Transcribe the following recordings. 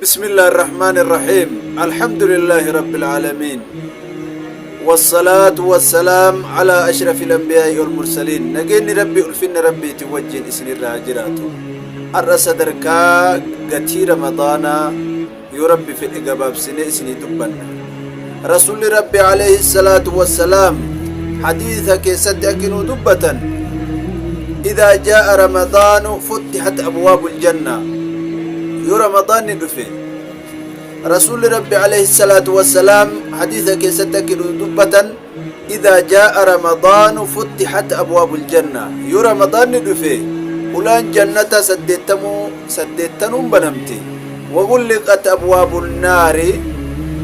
بسم الله الرحمن الرحيم الحمد لله رب العالمين والصلاة والسلام على أشرف الأنبياء والمرسلين نجين ربي ألفين ربي توجين إسن الراجرات الرس دركا قتي رمضان يو ربي في الإقباب سنة إسني دبن رسول ربي عليه الصلاة والسلام حديث كيست أكنو دبة إذا جاء رمضان فتحت أبواب الجنة yoo Ramadaanni dhufe Rasuulli Rabbi alayhi salaatu wassalaam hadiisa keessatti akka nu dubbatan idhaa jaa'a ramadaanu futtixat abwaabul janna yoo Ramadaanni dhufe hulaan jannata saddeettamuu saddeettanuun banamti wagulliqat abwaabun naari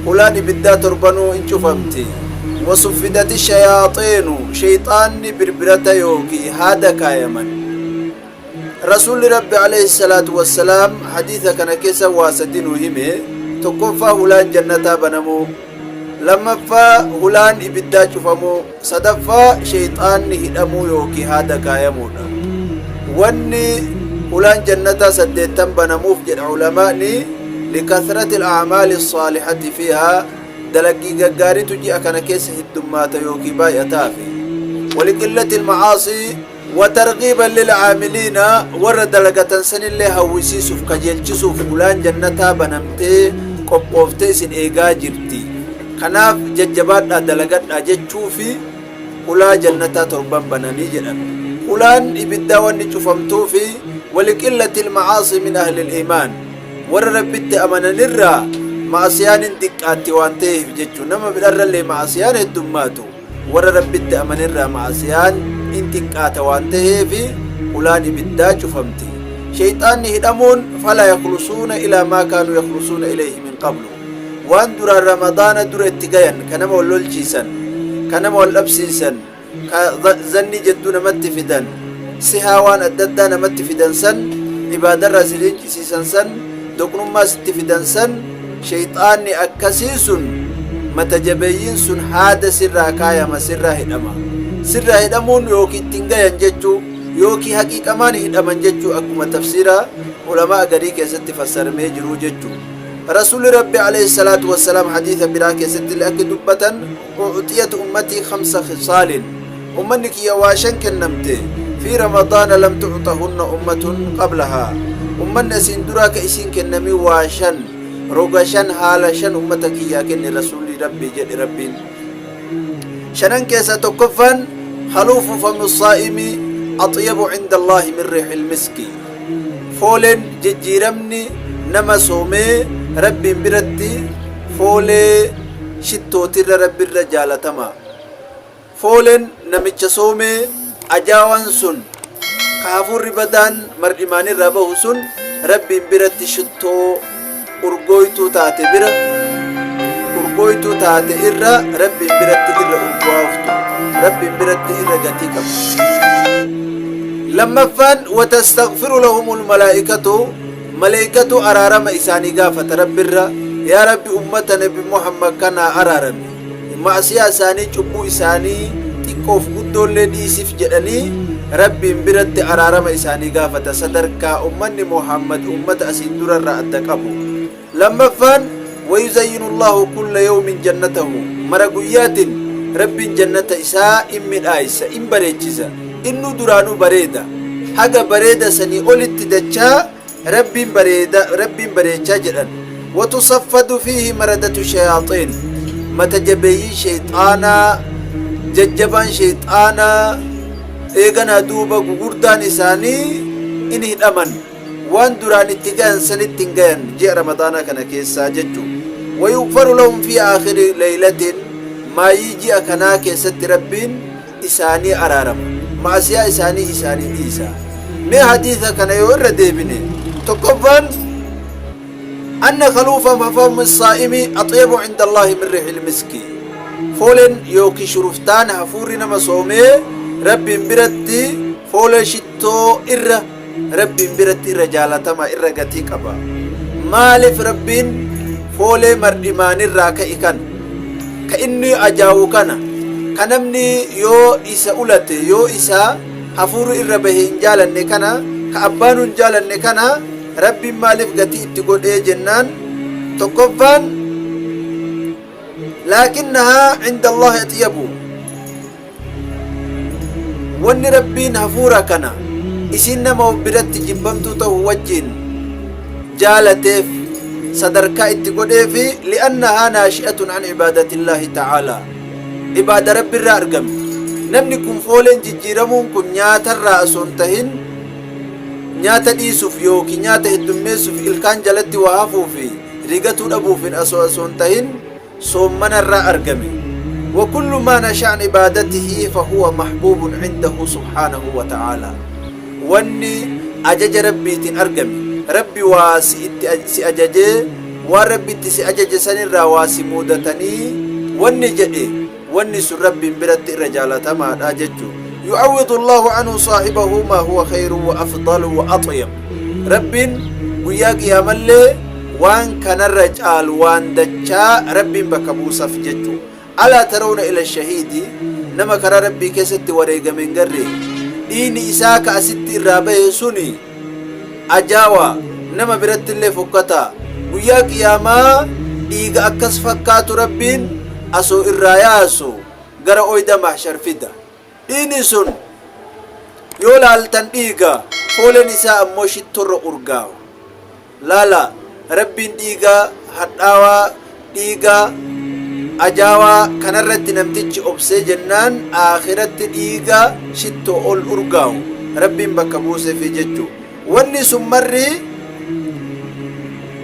hulaan ibiddaa torbanuu in cufamti wasuffidati shayaaxiinu sheyxaanni birbirata yookii haada kaayaman Rasuulli Rabbi alayhi salaatu wassalaam hadiisa kana keessa waa sadi nuu hime. Tokkoffaa hulaan jannataa banamuu, lammaffaa hulaan ibiddaa cufamuu, sadaffaa sheyxaanni hidhamuu yookiin haada kaayamuudha. Wanni hulaan jannataa saddeettan banamuuf jedha ulamaa'ni likathrati al-a'maali as-saalihati fiihaa dalaggii gaggaaritu ji'a kana keessa heddummaata yookiin baay'ataafi. Waliqillati al-ma'aasii Wa targhiiban lil-aamiliina, warra dalagatan sanillee hawwisiisuuf, kajeelchisuuf hulaan jannataa banamtee qophooftee isin eegaa jirti. Kanaaf jajjabaadhaa dalagadhaa jechuufi hulaa jannataa torban bananii jedhan. Hulaan ibiddaa wanni cufamtuufi waliqillatil ma'aasii min ahlil iimaan, warra Rabbitti amananirraa ma'asiyaan hin diqqaatti waan ta'eef jechuu. Nama bidharrallee ma'asiyaan heddummaatu. Warra Rabbitti amanerraa ma'asiyaan in xiqqaata waan taheef hulaan ibiddaa cufamti. Sheyxaanni hidhamuun falaa yakhlusuuna ilaa maa kaanuu yakhlusuuna ilayhi min qablu. Waan duraan Ramadaana dura itti gayan ka nama wal lolchiisan, ka nama wal dhabsiisan, ka zannii jedduu namatti fidan, sihaa waan adda addaa namatti fidan san, ibaadarraa si riiccisiisan san, doqnummaa sitti fidan san, Sheyxaanni akkasii sun mata jabeeyyiin sun haada sirraa kaayama, sirraa hidhama. Sirraa hidhamuun yookii itti hin gayan jechuu, yookii haqiiqamaan hidhaman jechuu akkuma tafsiira ulamaa'a garii keessatti fassaramee jiruu jechuu. Rasuulli Rabbi alayhi salaatu wassalaam hadiisa biraa keessattillee akki dubbatan u'xiyat ummatii khamsa khisaalin ummanni kiyya waa shan kennamte fi ramadaana lam tu'xahunna ummatun qablahaa ummanni asiin duraa ka isiin kennamin waa shan roga shan haala shan ummata kiyyaa kenne rasuulli Rabbii jedhe Rabbiin shanan keessaa tokkoffaan khaluufu famu saa'imi axyabu cinda Allaahi min riixil miski fooleen jijjiiramni nama soomee Rabbiin biratti foolee shittootirra Rabbirra jaalatama. Foolen namicha soomee ajaawan sun ka hafuurri badaan mardhimaanirraa bahu sun Rabbiin biratti shittoo urgooytuu taate bira urgooytuu taate irra Rabbiin biratti irra urgooftu Rabbiin biratti irra gatii qabdi. Lammaffaan watastaghfiru lahumul malaa'ikatu maleeykatu araarama isaanii gaafata Rabbirra yaa Rabbi ummata nabi Muhammad kanaa araarami ma'asiyaa isaanii cubbuu isaanii xiqqoof guddoollee dhiisif jedhanii Rabbiin biratti araarama isaanii gaafata sadarkaa ummanni Muhammad ummata asiin durarraa adda qabu. Lammaffaan wayuzayyinullahu kulla yawmin jannatahu mara guyyaatin Rabbiin jannata isaa in midhaaysa in bareechisa innuu duraanuu bareeda haga bareeda sanii olitti dachaa Rabbiin bareeda Rabbiin bareechaa jedhan watusaffadu fiihi maradatu shayaaxiin mata jabeeyyiin sheyxaanaa jajjabaan sheyxaanaa eeganaa duuba gugurdaan isaanii in hidhaman waan duraan itti gayan sanitti hin gayan ji'a ramadaanaa kana keessaa jechu wayughfaru lahum fi aakhiri laylatin maayii ji'a kanaa keessatti Rabbiin isaanii araarama ma'asiyaa isaanii isaanii dhiisa mee hadiisa kana yoo irra deebine tokkoffaan anna khaluufa fami saa'imi axyabu cinda allaahi min riixil miski fooleen yookiin shuruftaan hafuurri nama soomee Rabbiin biratti foolee shittoo irra Rabbiin biratti irra jaalatama irra gatii qaba. Maaliif Rabbiin foolee mardhimaanirraa ka'e kana ka inni ajaawu kana ka namni yoo isa ulate yoo isa hafuurri irra bahe hin jaalanne kana ka abbaanu hin jaalanne kana Rabbiin maaliif gatii itti godhee jennaan Tokkoffaan, laakinnahaa cinda Allaahi axyabu, wanni Rabbiin hafuura kana isiin nama biratti jibbamtuu ta'u wajjiin jaalateef sadarkaa itti godheefi, li'annahaa naashi'atun an ibaadatillahi ta'aalaa, ibaada Rabbirraa argamti. Namni kun fooleen jijjiiramuun kun nyaatarraa osoo hin tahin, nyaata dhiisuuf yookiin nyaata heddummeessuuf, ilkaan jalatti waa hafuufi rigatuu dhabuufin osoo hin tahin, soommanarraa argame. Wa kullu maa nasha an ibaadatihi fahuwa mahbuubun cindahu subhaanahu wa ta'aalaa, wanni ajaja Rabbiitiin argame, Rabbi waa si itti si ajajee, waan Rabbi itti si ajaje sanirraa waa si muudatanii wanni jedhe, wanni sun Rabbiin biratti irra jaalatamaadha jechu. Yu'awwidu Allaahu anhu saahibahu maa huwa khayrun wa afdalu wa axyab, Rabbiin guyyaa qiyaamallee waan kanarra caalu waan dachaa Rabbiin bakka buusaf jechu. Alaa tarawna ila shahiidi, nama karaa Rabbii keessatti wareegame hin garree? Dhiiyni isaa ka asitti irraa bahe suni ajaawa, nama birattillee fokkataa. Guyyaa qiyaamaa dhiiga akkas fakkaatu Rabbiin asoo irraa yaasu gara oyda mahshar fida. Dhiiyni sun yoo laaltan dhiiga, fooleen isaa ammoo shittorra urgaawa. Laala, Rabbiin dhiiga hadhaawaa, dhiiga ajaawaa kanarratti namtichi obsee jennaan, aakhiratti dhiiga shittoo ol urgaawu Rabbiin bakka buusefi jechu. Wanni sun marri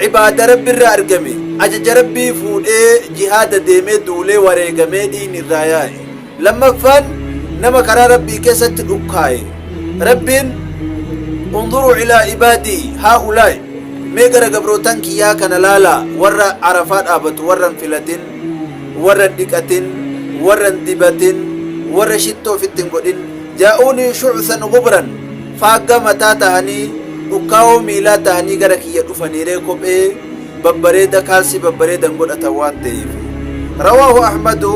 ibaada Rabbirraa argame. Ajaja Rabbii fuudhee jihaada deemee, duulee, wareegamee, dhiigni irraa yaa'e. Lammaffaan, nama karaa Rabbii keessatti dhukkaaye. Rabbiin, unduruu ilaa ibaadii haa'ulaa'i, mee gara gabrootan kiyyaa kana laalaa, warra Arafaa dhaabatu, warra hin filatin, warra hin dhiqatin, warra hin dibatin, warra shittoo ofitti hin godhin, jaa'uunii shu'san gubran, faagga mataa tahanii, dhukkaawoo miilaa tahanii gara kiyya dhufaniiree, kophee babbareeda, kaalsii babbareeda hin godhatan waan ta'eef. Rawaahu Ahmadu.